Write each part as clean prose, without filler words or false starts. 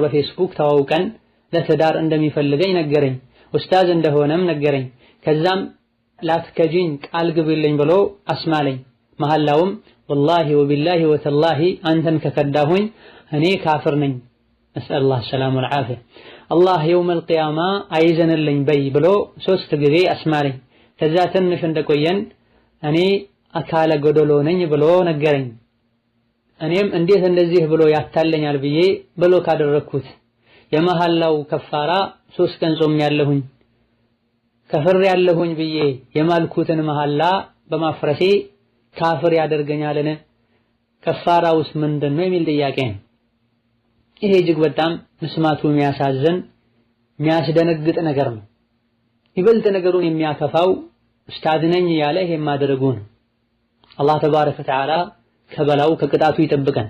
በፌስቡክ ተዋውቀን ለትዳር እንደሚፈልገኝ ነገረኝ። ኡስታዝ እንደሆነም ነገረኝ። ከዛም ላትከጂኝ ቃል ግብልኝ ብሎ አስማለኝ። መሐላውም ወላሂ ወቢላሂ ወተላሂ አንተን ከከዳሁኝ እኔ ካፍር ነኝ። ነስአሉላህ ሰላም ወልዓፊያ። አላህ የውመል ቂያማ አይዘንልኝ በይ ብሎ 3 ጊዜ አስማለኝ። ከዛ ትንሽ እንደቆየን እኔ አካለ ጎደሎ ነኝ ብሎ ነገረኝ። እኔም እንዴት እንደዚህ ብሎ ያታለኛል ብዬ ብሎ ካደረኩት የመሐላው ከፋራ 3 ቀን ጾም ያለሁኝ ከፍር ያለሁኝ ብዬ የማልኩትን መሐላ በማፍረሴ ካፍር ያደርገኛልን? ከፋራውስ ምንድነው የሚል ጥያቄ ነው። ይሄ እጅግ በጣም መስማቱ የሚያሳዝን የሚያስደነግጥ ነገር ነው። ይበልጥ ነገሩን የሚያከፋው ኡስታዝ ነኝ ያለ ይሄ ማድረጉ ነው። አላህ ተባረከ ወተዓላ ከበላው ከቅጣቱ ይጠብቀን።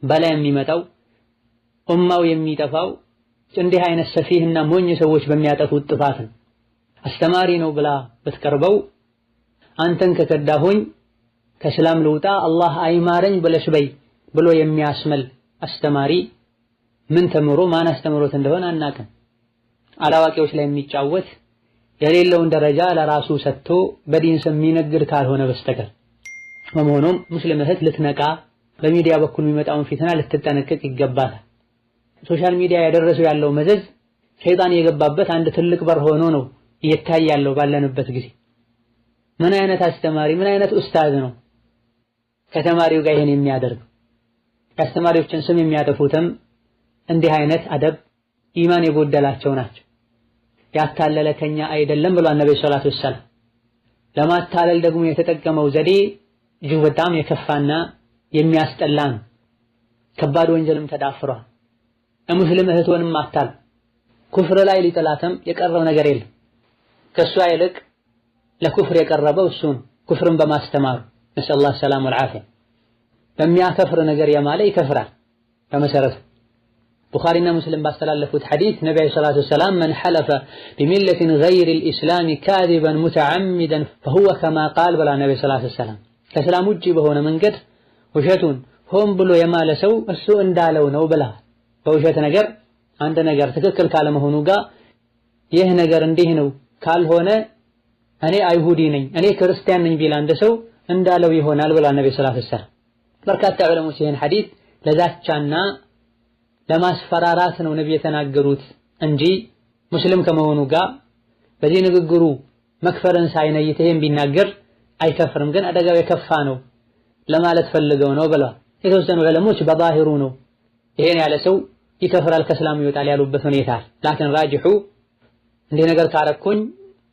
በላ የሚመጣው ኡማው የሚጠፋው እንዲህ አይነት ሰፊህና ሞኝ ሰዎች በሚያጠፉት ጥፋት ነው። አስተማሪ ነው ብላ ብትቀርበው አንተን ከከዳሁኝ ከእስላም ልውጣ አላህ አይማረኝ ብለሽ በይ ብሎ የሚያስመል አስተማሪ ምን ተምሮ ማን አስተምሮት እንደሆነ አናውቅም። አላዋቂዎች ላይ የሚጫወት የሌለውን ደረጃ ለራሱ ሰጥቶ በዲን ስም የሚነግድ ካልሆነ በስተቀር። በመሆኑም ሙስሊም እህት ልትነቃ በሚዲያ በኩል የሚመጣውን ፊትና ልትጠነቀቅ ይገባታል። social media ያደረሰው ያለው መዘዝ ሸይጣን የገባበት አንድ ትልቅ በር ሆኖ ነው እየታየ ያለው ባለንበት ጊዜ። ምን አይነት አስተማሪ ምን አይነት ኡስታዝ ነው ከተማሪው ጋር ይሄን የሚያደርግ? የአስተማሪዎችን ስም የሚያጠፉትም እንዲህ አይነት አደብ ኢማን የጎደላቸው ናቸው። ያታለለ ከኛ አይደለም ብሏል ነብዩ ሰለላሁ ዐለይሂ ወሰለም። ለማታለል ደግሞ የተጠቀመው ዘዴ እጅግ በጣም የከፋና የሚያስጠላ ነው። ከባድ ወንጀልም ተዳፍሯል። ሙስሊም እህቶንም አታል ኩፍር ላይ ሊጥላትም የቀረው ነገር የለም። ከሷ ይልቅ ለኩፍር የቀረበው እሱ ነው፣ ኩፍርን በማስተማሩ። ነስአሉላህ ሰላም ወልዓፊያ። በሚያከፍር ነገር የማለ ይከፍራል። በመሰረቱ ቡኻሪና ሙስሊም ባስተላለፉት ሐዲስ ነብዩ ሰለላሁ ዐለይሂ ወሰለም መን ሐለፈ ቢሚለቲን ገይሪ الإسلام كاذبا متعمدا فهو كما قال ብላ ነብዩ ሰለላሁ ዐለይሂ ወሰለም ከእስላም ውጪ በሆነ መንገድ ውሸቱን ሆን ብሎ የማለ ሰው እሱ እንዳለው ነው ብላ። በውሸት ነገር አንድ ነገር ትክክል ካለመሆኑ ጋር ይህ ነገር እንዲህ ነው ካልሆነ እኔ አይሁዲ ነኝ እኔ ክርስቲያን ነኝ ቢል አንድ ሰው እንዳለው ይሆናል ብላ ነብዩ ሰለላሁ ዐለይሂ ወሰለም። በርካታ ዑለሞች ይሄን ሐዲስ ለዛቻና ለማስፈራራት ነው ነብዩ የተናገሩት እንጂ ሙስሊም ከመሆኑ ጋር በዚህ ንግግሩ መክፈርን ሳይነይት ይሄን ቢናገር አይከፍርም፣ ግን አደጋው የከፋ ነው ለማለት ፈልገው ነው ብለዋል። የተወሰኑ ዑለሞች በዛሂሩ ነው ይሄን ያለ ሰው ይከፍራል ከእስላም ይወጣል ያሉበት ሁኔታ። ላኪን ራጂሑ እንዲህ ነገር ካረኩኝ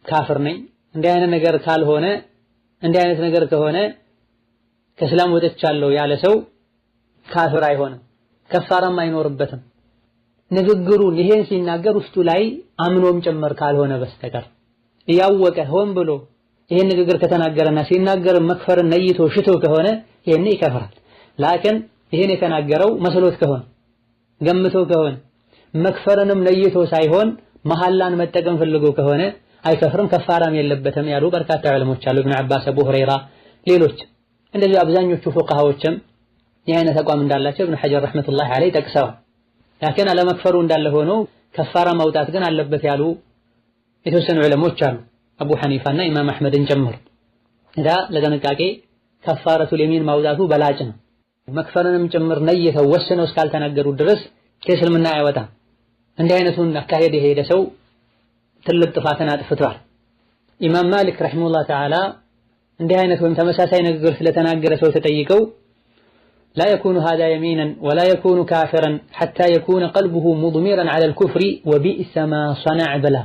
ካፍር ነኝ፣ እንዲህ አይነት ነገር ካልሆነ እንዲህ አይነት ነገር ከሆነ ከእስላም ወጥቻለሁ ያለ ሰው ካፍር አይሆንም፣ ከፋራም አይኖርበትም። ንግግሩን ይሄን ሲናገር ውስጡ ላይ አምኖም ጭምር ካልሆነ በስተቀር እያወቀ ሆን ብሎ ይሄን ንግግር ከተናገረና ሲናገር መክፈርን ነይቶ ሽቶ ከሆነ ይሄን ይከፍራል። ላኪን ይሄን የተናገረው መስሎት ከሆነ ገምቶ ከሆነ መክፈርንም ነይቶ ሳይሆን መሐላን መጠቀም ፈልጎ ከሆነ አይከፍርም፣ ከፋራም የለበትም ያሉ በርካታ ዑለሞች አሉ። ኢብኑ አባስ፣ አቡ ሁረይራ፣ ሌሎች እንደዚህ አብዛኞቹ ፉቃሃዎችም ይህ አይነት አቋም እንዳላቸው ኢብኑ ሐጀር ረህመቱላሂ ዐለይሂ ጠቅሰዋል። ላኪን አለመክፈሩ እንዳለ ሆኖ ከፋራ ማውጣት ግን አለበት ያሉ የተወሰኑ ዑለሞች አሉ፣ አቡ ሐኒፋና ኢማም አህመድን ጨምሮ። እዳ ለጥንቃቄ ከፋረቱል የሚን ማውጣቱ በላጭ ነው። መክፈርንም ጭምር ነይተው ወስነው እስካልተናገሩ ድረስ ከእስልምና አይወጣም። እንዲህ አይነቱን አካሄድ የሄደ ሰው ትልቅ ጥፋትን አጥፍቷል። ኢማም ማሊክ ረሂመሁላህ ተዓላ እንዲህ አይነት ወይም ተመሳሳይ ንግግር ስለተናገረ ሰው ተጠይቀው لا يكون هذا يمينا ولا يكون كافرا حتى يكون قلبه مضمرا على الكفر وبئس ما صنع بلا።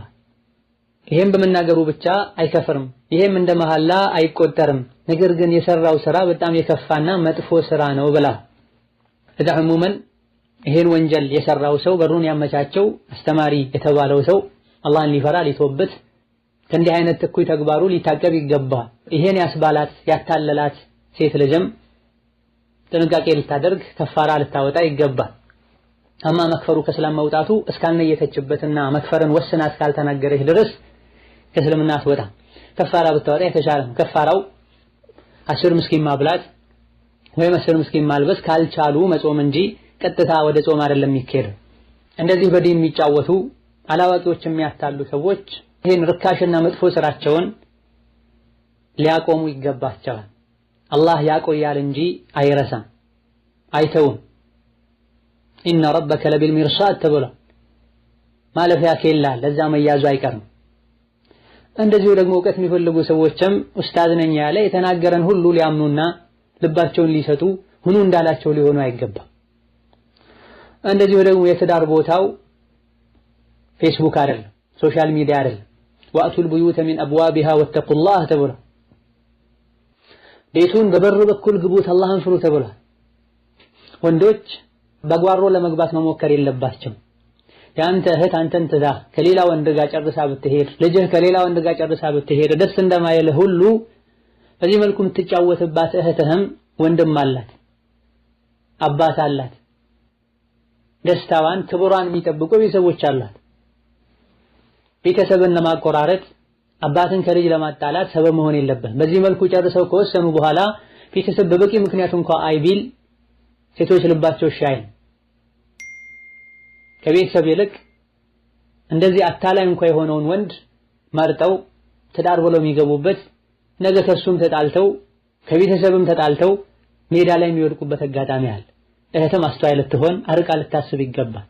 ይሄም በመናገሩ ብቻ አይከፍርም፣ ይሄም እንደ መሐላ አይቆጠርም፣ ነገር ግን የሰራው ስራ በጣም የከፋና መጥፎ ስራ ነው ብላ። እዛ عموما ይሄን ወንጀል የሰራው ሰው በሩን ያመቻቸው አስተማሪ የተባለው ሰው አላህን ሊፈራ ሊተውበት ከእንዲህ አይነት እኩይ ተግባሩ ሊታቀብ ይገባል። ይሄን ያስባላት ያታለላት ሴት ልጅም ጥንቃቄ ልታደርግ ከፋራ ልታወጣ ይገባል። አማ መክፈሩ ከእስላም መውጣቱ እስካልነየተችበትና መክፈርን ወስና እስካልተናገረች ድረስ ከእስልምና አትወጣም። ከፋራ ብታወጣ የተሻለ ነው። ከፋራው 10 ምስኪን ማብላት ወይም 10 ምስኪን ማልበስ ካልቻሉ መጾም እንጂ ቀጥታ ወደ ጾም አይደለም የሚኬደው። እንደዚህ በዲን የሚጫወቱ አላዋቂዎች የሚያታሉ ሰዎች ይህን ርካሽና መጥፎ ስራቸውን ሊያቆሙ ይገባቸዋል። አላህ ያቆያል እንጂ አይረሳም፣ አይተውም። إن ربك لبالمرصاد ተብሏል። ማለፊያ ኬላ ለዛ መያዙ አይቀርም። እንደዚሁ ደግሞ እውቀት የሚፈልጉ ሰዎችም ኡስታዝ ነኝ ያለ የተናገረን ሁሉ ሊያምኑና ልባቸውን ሊሰጡ ሁኑ እንዳላቸው ሊሆኑ አይገባም። እንደዚሁ ደግሞ የትዳር ቦታው ፌስቡክ አይደለም፣ social media አይደለም። وأتوا البيوت من أبوابها واتقوا الله ተብሏል። ቤቱን በበር በኩል ግቡት አላህን ፍሩ ተብሏል። ወንዶች በጓሮ ለመግባት መሞከር የለባቸው። የአንተ እህት አንተን ትታ ከሌላ ወንድ ጋር ጨርሳ ብትሄድ፣ ልጅህ ከሌላ ወንድ ጋር ጨርሳ ብትሄድ ደስ እንደማይልህ ሁሉ በዚህ መልኩ የምትጫወትባት እህትህም ወንድም አላት፣ አባት አላት። ደስታዋን ክብሯን የሚጠብቁ ቤተሰቦች አሏት። ቤተሰብን ለማቆራረጥ አባትን ከልጅ ለማጣላት ሰበብ መሆን የለብህም። በዚህ መልኩ ጨርሰው ከወሰኑ በኋላ ቤተሰብ በበቂ ምክንያት እንኳ አይቢል ሴቶች ልባቸው እሺ አይልም። ከቤተሰብ ይልቅ እንደዚህ አታላይ እንኳ የሆነውን ወንድ መርጠው ትዳር ብለው የሚገቡበት ነገ ከሱም ተጣልተው ከቤተሰብም ተጣልተው ሜዳ ላይ የሚወድቁበት አጋጣሚ አለ። እህትም አስተዋይ ልትሆን አርቃ ልታስብ ይገባል።